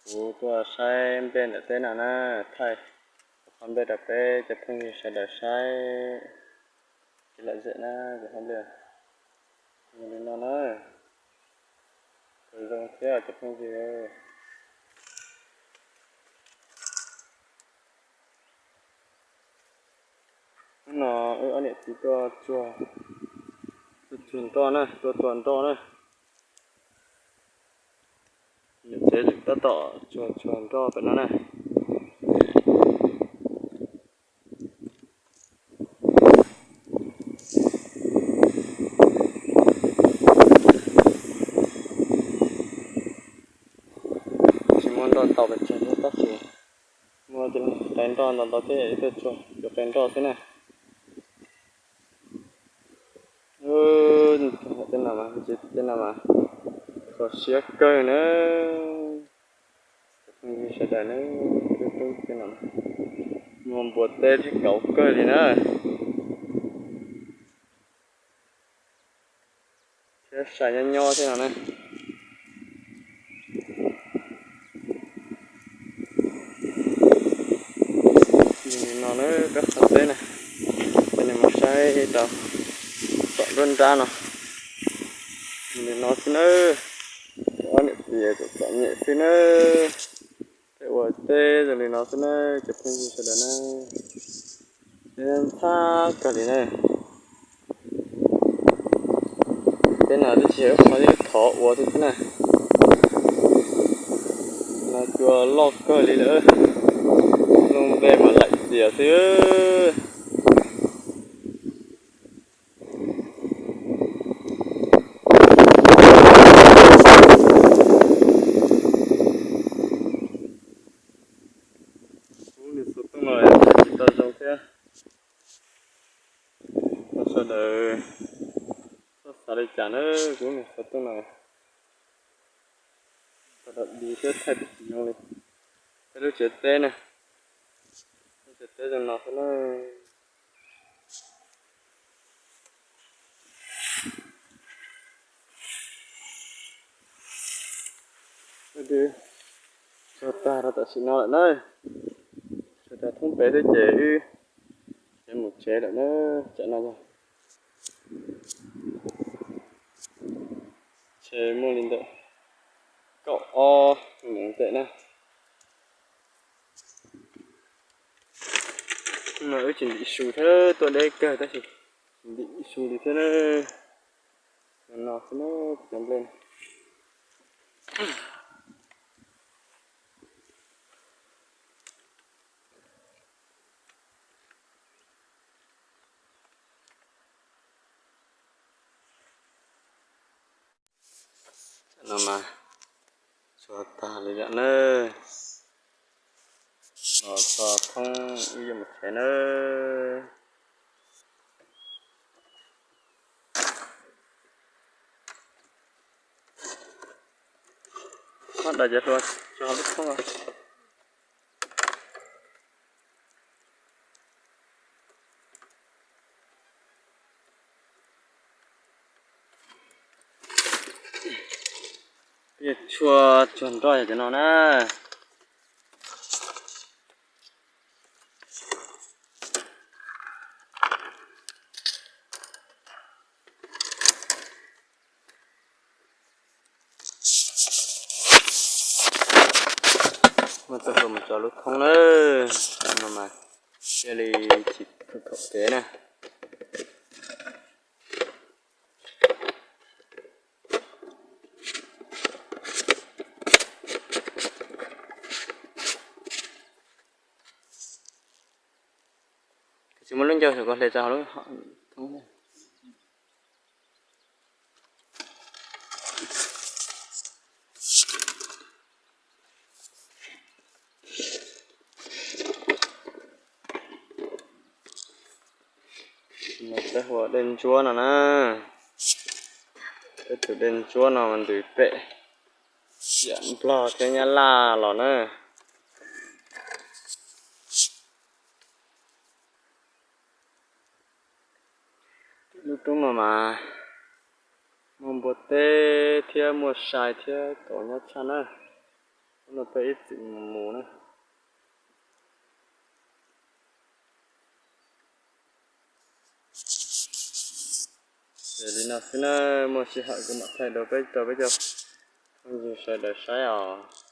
Kuv tuaj saib nplej ntawm teb no na, thaij qhov nplej rau peb cov phooj ywg sawv daws saib. Kev lom zem na, cov qhov nplej zoo li no na, zoo thiab cov phooj ywg. Hnub no wb ob niam txiv tuaj tsuag, tuaj tsuag nroj na, tuaj tua nroj na. Niam tsev tab tom tsuag tsuag nroj pem no na. Tsis muaj nroj tau pes tsawg thiab tab sis muaj qe nroj ntau ntau thiab, tuaj tsuag cov qe nroj xwb na. Tej no mas, tej no mas kho siab kawg na. Cov phooj ywg sawv daws na, tej no muaj npua teb thiab kauv kawg li na. Thiab sai nyob nyob thiab no na. Li no na, peb qhov teb na, coj nej mus saib rau tom nruab nrab no. Li no xwb nawb, ob niam txiv txom txom nyem xwb nawb. Peb ua teb zoo li no xwb nawb cov phooj ywg sawv daws na. Ntxhab kawg li na. Teb no twb tsis yog ib qho, ib thov ua xwb xwb na. No cua loj kawg li lawm, lub npe mas laim txias xwb. Kuv niam xov tooj no tsis tau zoo thiab, sawv daws txhob xav li cas na. Kuv niam xov tooj no tau dab di thiab thaij tsis zoo li. Peb lub tsev teb na, lub tsev teb zoo no xwb na. Tsuag tag rau tam sim no lawm na, tsuag tag thoob pem xwb ces wb yuav mus tsev lawm na. Tsam no yog ntshe muaj li ntawm kaum ob moos ntawm na. No wb tsis ntim su thiab, tuaj deb kawg tab sis tsis ntim su li thiab na. No xwb na, cov nplej. No mas tsuag tag li lawm nawb. Los txog thoob wb yuav mus tsev nawb. Muab daim cov hlua tso lub thoob. Peb tshuaj tsuag nroj yog cov no na. Muab txoj hlua mus tso lub thoob nawb, no mas thiaj li tsis khaum kev na. Tsis muaj lub ncauj, koj hle tso lub thoob. Peb ua dej ntsuab no na, peb tus dej ntsuab no mas ntws pem tiam Nplog thiab Nyab Laj los na. Lub roob no mas muaj npua teb thiab muaj sai thiab kauv nyob tshaj na. Lub no Peb ib txwm mus mus na. Ces li no xwb na, muaj sij hawm kuv mam thaij dua peb rau peb cov phooj ywg sawv daws saib os.